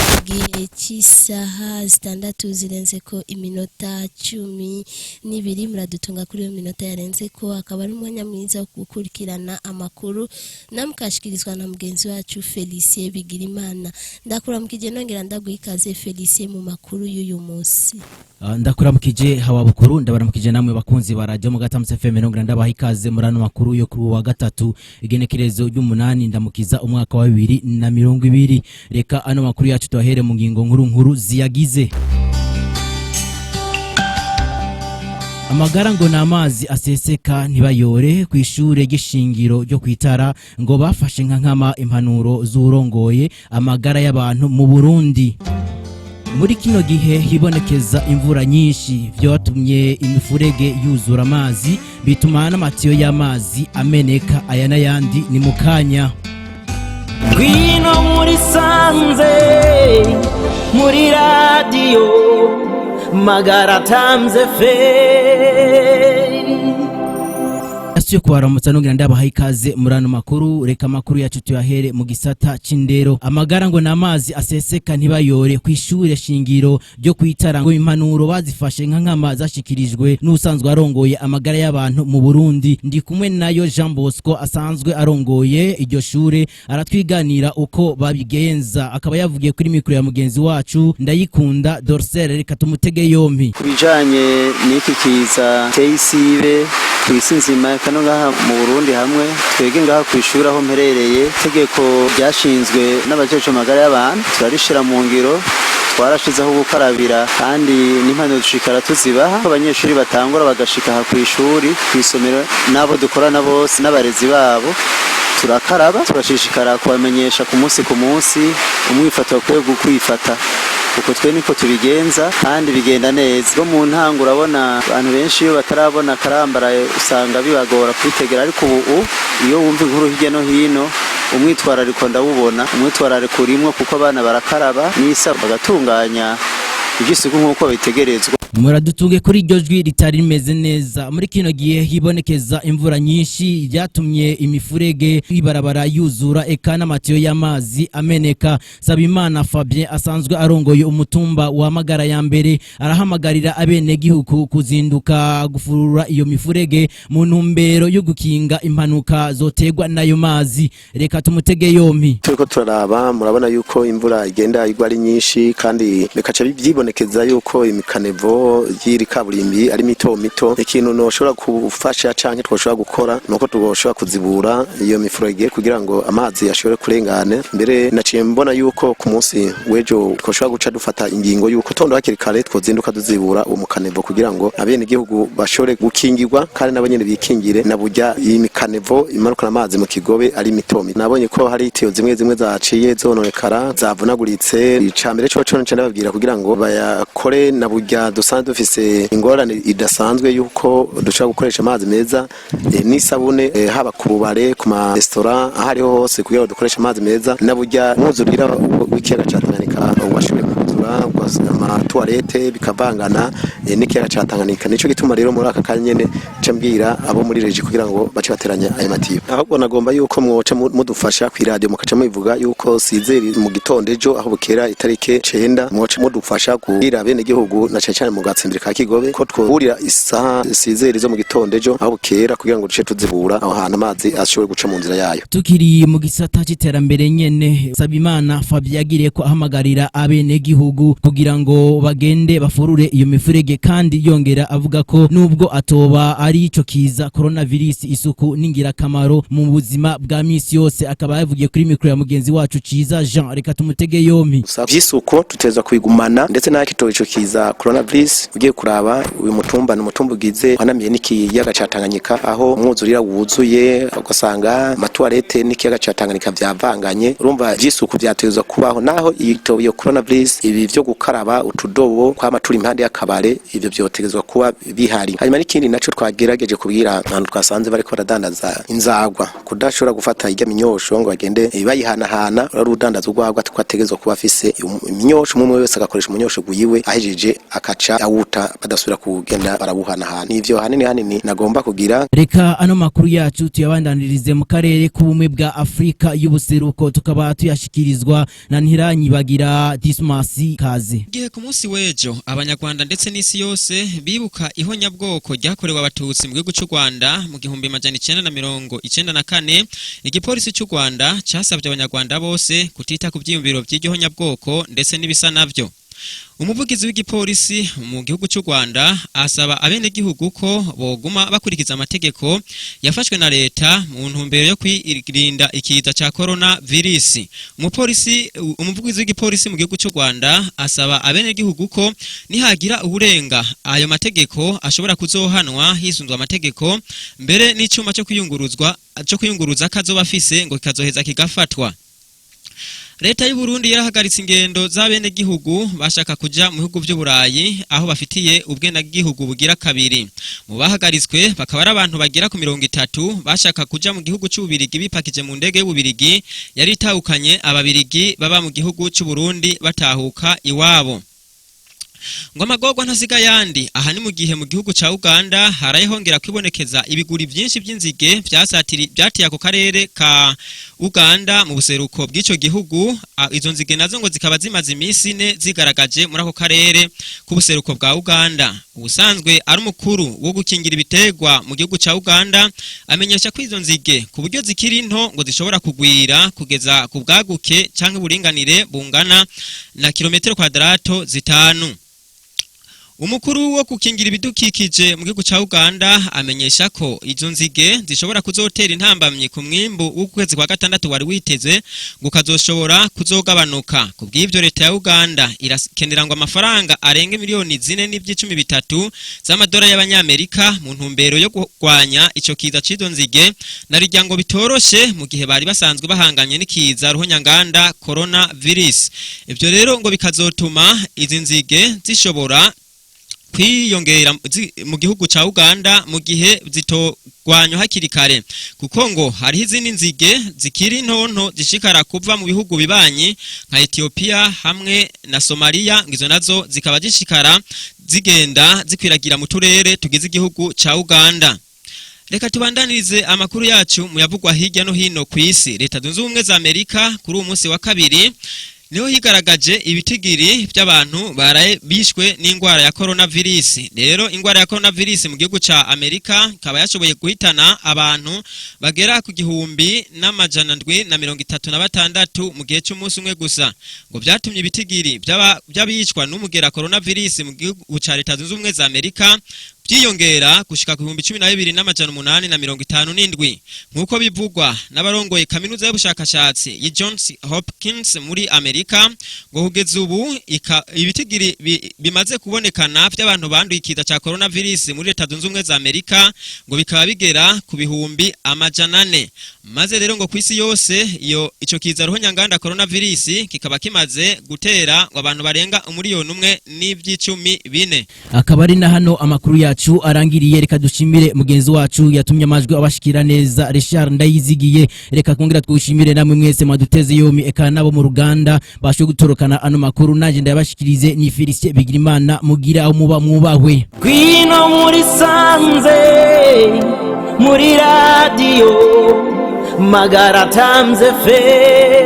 Igihe cy'isaha 6 zirenze ko iminota 12, muradutunga kuri iyo minota yarenze ko, akaba ari umwanya mwiza wo gukurikirana amakuru namukashikirizwa na mugenzi wacu Felicien Bigirimana. Ndakuramukije, nongera ndaguha ikaze, Felicien, mu makuru y'uyu munsi. Ndakuramukije, hawa bukuru, ndabaramukije namwe bakunzi ba Radio Mugatamse FM, nongera ndabaha ikaze muri ano makuru yo kuri uwa gatatu, igenekerezo ry'umunani ndamukiza umwaka wa 2020. Reka ano makuru yacu tubahere mu ngingo nkuru nkuru ziyagize. Amagara ngo ni amazi aseseka ntibayore. Ku ishure ry'ishingiro ryo kwitara ngo bafashe nka nkama impanuro z'urongoye amagara y'abantu mu Burundi. Muri kino gihe hibonekeza imvura nyinshi, vyatumye imifurege yuzura amazi, bituma n'amatiyo y'amazi ameneka. Aya n'ayandi ni mu kanya. Ngwino muri sanze, muri radiyo Magara Times FM. Asuye kubaramutsa, nongera ndabaha ikaze muri ano makuru. Reka amakuru yacu tuyahere mu gisata c'indero. Amagara ngo n'amazi aseseka ntibayore. Ku ishure shingiro ryo kwitara ngo impanuro bazifashe nka nkama zashikirijwe n'usanzwe arongoye amagara y'abantu mu Burundi. Ndi kumwe nayo Jean Bosco asanzwe arongoye iryo shure, aratwiganira uko babigenza, akaba yavugiye kuri mikro ya mugenzi wacu Ndayikunda Dorsel. Reka tumutege yompi. Ku bijanye n'iki kiza teye isibe ku isi nzima, kano ngaha mu Burundi hamwe twege ngaha ku ishuri aho mperereye, itegeko ryashinzwe n'abajejwe amagara y'abantu turarishira mu ngiro. Twarashizeho gukarabira kandi n'impanuro dushikara tuzibaha. Abanyeshuri batangura bagashika aha ku ishuri, ku isomero, n'abo dukorana bose n'abarezi babo turakaraba. Turashishikara kubamenyesha ku munsi ku munsi umwifato bakwiye kwifata. Uko twe niko tubigenza kandi bigenda neza. Bo mu ntango urabona abantu benshi iyo batarabona karambaraye usanga bibagora kubitegera, ariko ubu iyo wumva inkuru hirya no hino, umwitwarariko ndawubona, umwitwarariko urimwo, kuko abana barakaraba n'isa bagatunganya iby'isuku nk'uko bitegerezwa. Muradutunge kuri iryo jwi ritari rimeze neza. Muri kino gihe hibonekeza imvura nyinshi, byatumye imifurege ibarabara yuzura, eka n'amatiyo y'amazi ameneka. Sabimana Fabien asanzwe arongoye umutumba wa Magara ya mbere arahamagarira abenegihugu kuzinduka gufurura iyo mifurege mu ntumbero yo gukinga impanuka zoterwa n'ayo mazi. Reka tumutege yompi. Turiko turaraba, murabona yuko imvura igenda igwa ari nyinshi, kandi bikaca byibonekeza yuko imikanevo y'iri kaburimbi ari mito mito. Ikintu noshobora gufasha canke twoshobora gukora nuko twoshobora kuzibura iyo mifurege kugira ngo amazi ashobore kurengana. Mbere naciye mbona yuko ku munsi w'ejo twoshobora guca dufata ingingo yuko tondo hakiri kare twozinduka duzibura uwo mukanevo kugira ngo abenegihugu bashobore gukingirwa kandi nabo nyene bikingire, na burya iyi mikanevo imanukana amazi mu kigobe ari mito mito. Nabonye ko hari itiyo zimwe zimwe zaciye zononekara, zavunaguritse. Icambere coco nca ndababwira kugira ngo bayakore, na burya dusanzwe dufise ingorane idasanzwe yuko dushobora gukoresha amazi meza n'isabune, haba ku bubare, ku ma restaurant, aho ariho hose, kugira ngo dukoreshe amazi meza, na burya mwuzurira w'ikiyaga ca Tanganyika washoboye kuzura amatuwarete bikavangana n'ikiyaga ca Tanganyika. Nico gituma rero muri aka kanya nyene nca mbwira abo muri régie kugira ngo bace bateranya ayo matiyo. Ahubwo nagomba yuko mwoca mudufasha kw'iradiyo, mukaca mubivuga yuko sizeri mu gitondo ejo aho bukera itarike 9, mwoca mudufasha kubwira bene gihugu na cane cane mu gatsimbiri ka Kigobe ko twohurira isaha sizeri zo mu gitondo ejo aho bukera kugira ngo duce tuzibura aho hantu amazi ashobore guca mu nzira yayo. Tukiri mu gisata c'iterambere nyene, Sabimana Fabien yagiriye ko ahamagarira abenegihugu kugira ngo bagende bafurure iyo mifurege, kandi yongera avuga ko nubwo atoba ari ico kiza coronavirus, isuku n'ingirakamaro mu buzima bwa misi yose. Akaba yavugiye kuri mikro ya mugenzi wacu Ciza Jean. Reka tumutege yompi. Vy'isuku tuteza kubigumana ndetse n'aho ico kiza coronavirus. Ugiye kuraba uyu mutumba ni umutumba ugize wanamiye n'ikiyaga ca Tanganyika, aho umwuzurira wuzuye ugasanga amatuwarete n'ikiyaga ca Tanganyika vyavanganye. Urumva vy'isuku vyatezwa kubaho naho iyo coronavirus, ibi vyo gukaraba utudo. Utudobo kwama turi impande y'akabare, ivyo vyotegezwa kuba bihari. Hanyuma n'ikindi naco twagerageje kubwira abantu twasanze bariko baradandaza inzagwa, kudashobora gufata irya minyosho ngo bagende bayihanahana. Ari udandaza urwagwa, twategezwa kuba afise iminyosho, umwe wese agakoresha umunyosho gwiwe, ahejeje akaca awuta, badasubira kugenda barawuhanahana. Ivyo hanini hanini nagomba kugira. Reka ano makuru yacu tuyabandanirize mu karere k'ubumwe bwa Afrika y'ubuseruko, tukaba tuyashikirizwa na Ntiranyibagira Dismas Kaze. Igihe ku munsi w'ejo Abanyarwanda ndetse n'isi yose bibuka ihonyabwoko ryakorewe Abatutsi mu gihugu cy'u Rwanda mu 1994, igipolisi cy'u Rwanda casabye Abanyarwanda bose kutita ku vyiyumviro vy'iryo honyabwoko ndetse n'ibisa navyo. Umuvugizi w'igipolisi mu gihugu cy'u Rwanda asaba abenegihugu ko boguma bakurikiza amategeko yafashwe na leta mu ntumbero yo kwirinda ikiza ca corona virus. Umupolisi, umuvugizi w'igipolisi mu gihugu cy'u Rwanda asaba abenegihugu ko nihagira uburenga ayo mategeko ashobora kuzohanwa hisunzwe amategeko, mbere n'icuma cyo kwiyunguruzwa, cyo kwiyunguruza kazoba afise ngo kikazoheza kigafatwa. Leta y'u Burundi yarahagaritse ingendo z'abenegihugu bashaka kuja mu bihugu vy'Uburayi aho bafitiye ubwenegihugu bugira kabiri. Mu bahagaritswe bakaba ari abantu bagera ku 30 bashaka kuja mu gihugu c'Ububirigi bipakije mu ndege y'Ububirigi yari itahukanye Ababirigi baba mu gihugu c'u Burundi batahuka iwabo. Ngo amagorwa ntasiga yandi. Aha ni mu gihe mu gihugu ca Uganda haraye hongera kwibonekeza ibiguri vyinshi vy'inzige vyasatiri vyateye ako karere ka Uganda mu buseruko bw'ico gihugu. Izo nzige nazo ngo zikaba zimaze iminsi 4 zigaragaje muri ako karere k'ubuseruko bwa Uganda. Ubusanzwe ari umukuru wo gukingira ibitegwa mu gihugu ca Uganda amenyesha ko izo nzige ku buryo zikiri nto ngo zishobora kugwira kugeza ku bwaguke canke uburinganire bungana na kilometero kwadrato 5. Umukuru wo gukingira ibidukikije mu gihugu ca Uganda amenyesha ko izo nzige zishobora kuzotera intambamyi ku mwimbu w'ukwezi kwa gatandatu wari witeze ngo ukazoshobora kuzogabanuka. Ku bw'ivyo, leta ya Uganda irakenera ngo amafaranga arenga miliyoni 4.3 z'amadolari y'Abanyamerika mu ntumbero yo kurwanya ico kiza c'izo nzige, narirya ngo bitoroshe mu gihe bari basanzwe bahanganye n'ikiza ruhonyanganda corona virus. Ivyo rero ngo bikazotuma izi nzige zishobora kwiyongera mu gihugu ca Uganda mu gihe zitogwanywa hakiri kare, kuko ngo hariho izindi nzige zikiri ntonto zishikara kuva mu bihugu bibanyi nka Ethiopia hamwe na Somalia, ngo izo nazo zikaba zishikara zigenda zikwiragira mu turere tugize igihugu ca Uganda. Reka tubandanirize amakuru yacu mu yavugwa hirya no hino ku isi. Leta Zunze Ubumwe za Amerika kuri uwo munsi wa kabiri niho higaragaje ibitigiri by'abantu baraye bishwe n'ingwara ya coronavirus. Rero ingwara ya coronavirus mu gihugu ca Amerika ikaba yashoboye guhitana abantu bagera ku 1736 mu gihe cy'umunsi umwe gusa. Ngo vyatumye ibitigiri by'abicwa n'umugera coronavirus mu gihugu ca Leta Zunze Ubumwe za Amerika byiyongera gushika ku 12857, nk'uko bivugwa n'abarongoye kaminuza y'ubushakashatsi ya Johns Hopkins muri Amerika. Ngo kugeza ubu ibitigiri bimaze kubonekana by'abantu banduye ikiza ca coronavirus muri Leta Zunze Ubumwe za Amerika ngo bikaba bigera ku 400,000. Maze rero ngo kwisi yose iyo ico kiza ruhonyanganda coronavirus kikaba kimaze gutera ngo abantu barenga 1,400,000. Akaba ari na hano amakuru yacu arangiriye. Reka dushimire mugenzi wacu yatumye amajwi abashikira neza, Richard Ndayizigiye. Reka kongera twushimire namwe mwese mwaduteze yomi, eka nabo mu ruganda bashoboye gutorokana ano makuru. Nanje ndayabashikirize ni Felicien Bigirimana. Mugira aho muba mwubahwe. Ngwino muri sanze, muri radiyo Magara Times FM.